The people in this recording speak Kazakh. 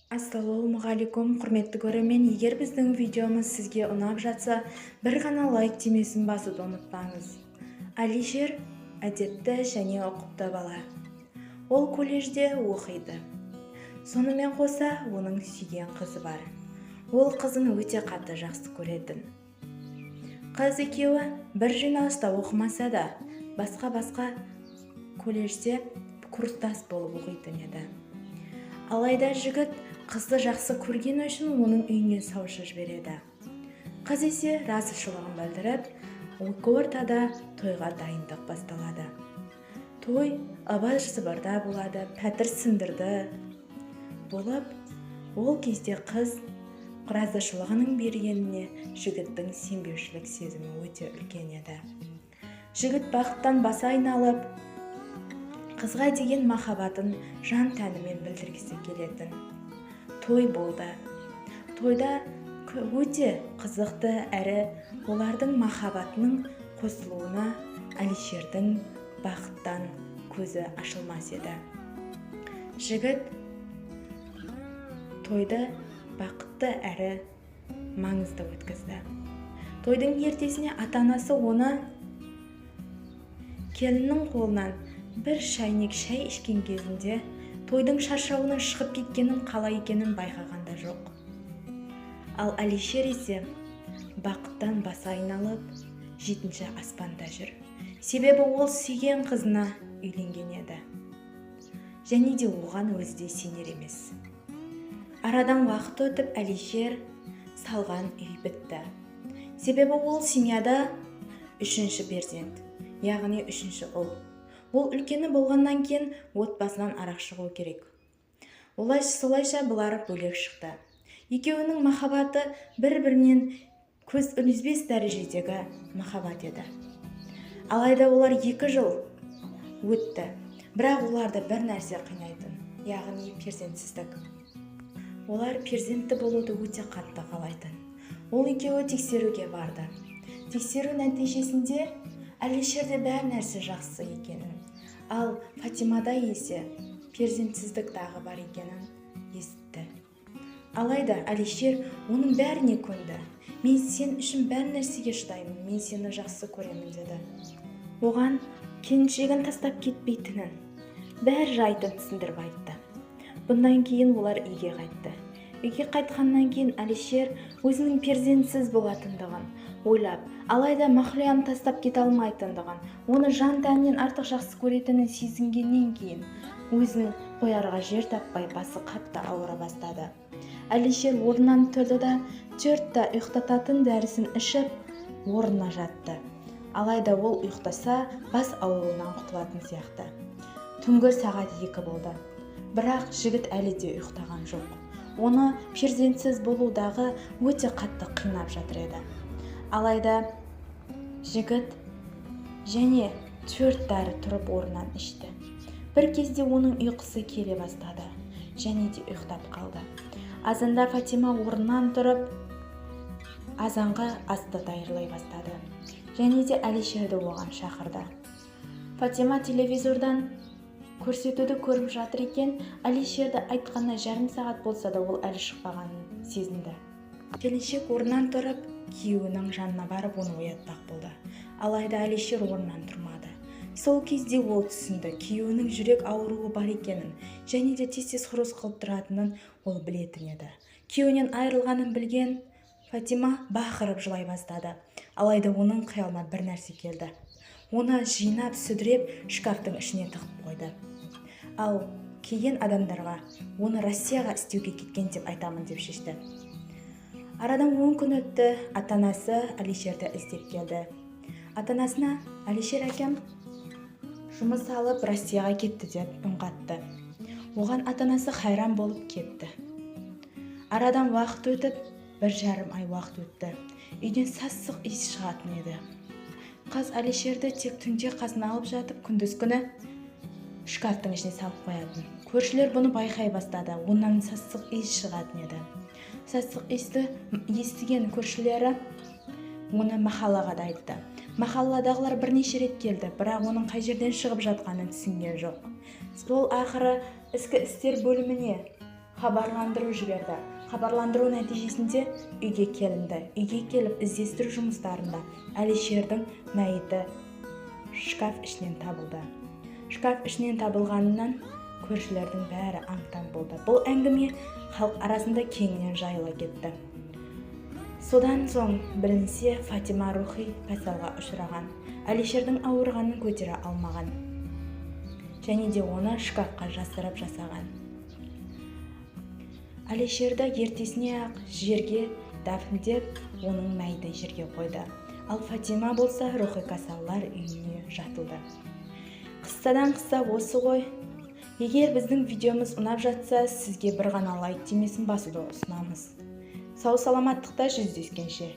Ассалаумағалейкум, құрметті көрермен! Егер біздің видеомыз сізге ұнап жатса, бір ғана лайк түймесін басуды ұмытпаңыз. Алишер әдепті және ұқыпты бала. Ол колледжде оқиды. Сонымен қоса оның сүйген қызы бар. Ол қызын өте қатты жақсы көретін. Қыз екеуі бір жиналыста оқымаса да, басқа-басқа колледжде курстас болып оқитын еді. Алайда жігіт қызды жақсы көргені үшін оның үйіне саушы жібереді. Қыз есе разышылығын білдіріп, екі ортада тойға дайындық басталады. Той ыбыр-жыбырда болады, пәтір сындырды болып, ол кезде қыз разышылығының бергеніне жігіттің сенбеушілік сезімі өте үлкен еді. Жігіт бақыттан басы айналып, қызға деген махаббатын жан тәнімен білдіргісі келетін. Той болды. Тойда өте қызықты әрі олардың махаббатының қосылуына Алишердің бақыттан көзі ашылмас еді. Жігіт тойды бақытты әрі маңызды өткізді. Тойдың ертесіне ата-анасы оны келіннің қолынан бір шайнек шай ішкен кезінде тойдың шаршауының шығып кеткенін қалай екенін байқаған да жоқ. Ал Алишер есе бақыттан басы айналып, жетінші аспанда жүр. Себебі ол сүйген қызына үйленген еді. Және де оған өзі де сенер емес. Арадан уақыт өтіп, Алишер салған үй бітті. Себебі ол семьяда үшінші перзент, яғни үшінші ұл. Ол үлкені болғаннан кейін отбасынан арақ шығу керек. Олай солайша бұлар бөлек шықты. Екеуінің махаббаты бір-бірінен көз үзбес дәрежедегі махаббат еді. Алайда олар 2 жыл өтті, бірақ оларды бір нәрсе қинайтын, яғни перзентсіздік. Олар перзентті болуды өте қатты қалайтын. Ол екеуі тексеруге барды. Тексеру нәтижесінде Әлишерде бәр нәрсе жақсы екенін, ал Фатимада есе перзентсіздік дағы бар екенін есітті. Алайда Әлишер оның бәріне көнді. «Мен сен үшін бәр нәрсеге шыдаймын, мен сені жақсы көремін», – деді. Оған келіншегін тастап кетпейтінін, бәр жайтын түсіндіріп айтты. Бұндан кейін олар үйге қайтты. Үйге қайтқаннан кейін Әлишер өзінің перзентсіз болатындығын ойлап, алайда Махлияны тастап кете алмайтындығын, оны жан тәнінен артық жақсы көретінін сезінгеннен кейін, өзін қоярға жер таппай, басы қатты ауыра бастады. Әлишер орнынан тұрды да, төрт та ұйықтататын дәрісін ішіп, орнына жатты. Алайда ол ұйықтаса, бас ауруынан құтылатын сияқты. Түнгі сағат 2 болды, бірақ жігіт әлі де ұйықтаған жоқ. Оны перзентсіз болудағы өте қатты қинап жатыр еді. Алайда жігіт және төрт дәрі тұрып орнынан ішті. Бір кезде оның ұйқысы келе бастады және де ұйықтап қалды. Азанда Фатима орнынан тұрып, азанғы асты даярлай бастады және де Әлишерді оған шақырды. Фатима телевизордан көрсетуді көріп жатыр екен. Әлишерді айтқанына жарым сағат болса да, ол әлі шықпағанын сезінді. Келіншек орнынан тұрып, күйеуінің жанына барып, оны оятпақ болды. Алайда Әлишер орнынан тұрмады. Сол кезде ол түсінді, күйеуінің жүрек ауруы бар екенін және де тез-тез хруст қылып тұратынын ол білетін еді. Күйеуінен айырылғанын білген Фатима бақырып жылай бастады. Алайда оның қиялына бір нәрсе келді. Оны жинап, сүдіреп, шкафтың ішіне тығып қойды. Ал келген адамдарға оны Россияға істеуге кеткен деп айтамын деп шешті. Арадан 10 күн өтті. Ата-анасы Әлишерді іздеп келді. Ата-анасына «Әлишер әкем жұмыс алып, Россияға кетті» деп үн қатты. Оған ата-анасы хайран болып кетті. Арадан уақыт өтіп, 1,5 ай уақыт өтті. Үйден сасық иіс шығатын еді. Қыз Әлишерді тек түнде қасына алып жатып, күндіз күні шкафтың ішіне салып қоятын. Көршілер бұны байқай бастады. Онан сасық иіс шығатын еді. Сасық иісті естіген көршілері оны махаллаға да айтты. Махалладағылар бірнеше рет келді, бірақ оның қай жерден шығып жатқанын түсінген жоқ. Сол ақыры ішкі істер бөліміне Хабарландыру жіберді. Хабарландыру нәтижесінде үйге келінді. Үйге келіп, іздестіру жұмыстарында Әлишердің мәйіті шкаф ішінен табылды. Шкаф ішінен табылғанынан көршілердің бәрі аң-таң болды. Бұл әңгіме халық арасында кеңінен жайыла кетті. Содан соң білінсе, Фатима рухи касалға ұшыраған, Әлишердің ауырғанын көтере алмаған және де оны шкафқа жасырып жасаған. Әлишерді ертесіне ақ жерге дәфіндеп, оның мәйітін жерге қойды. Ал Фатима болса, рухи касаллар үйіне жатылды. Қыссадан қысса осы ғой. Егер біздің видеомыз ұнап жатса, сізге бір ғана лайк түймесін басуды ұсынамыз. Сау саламаттықта жүздескенше!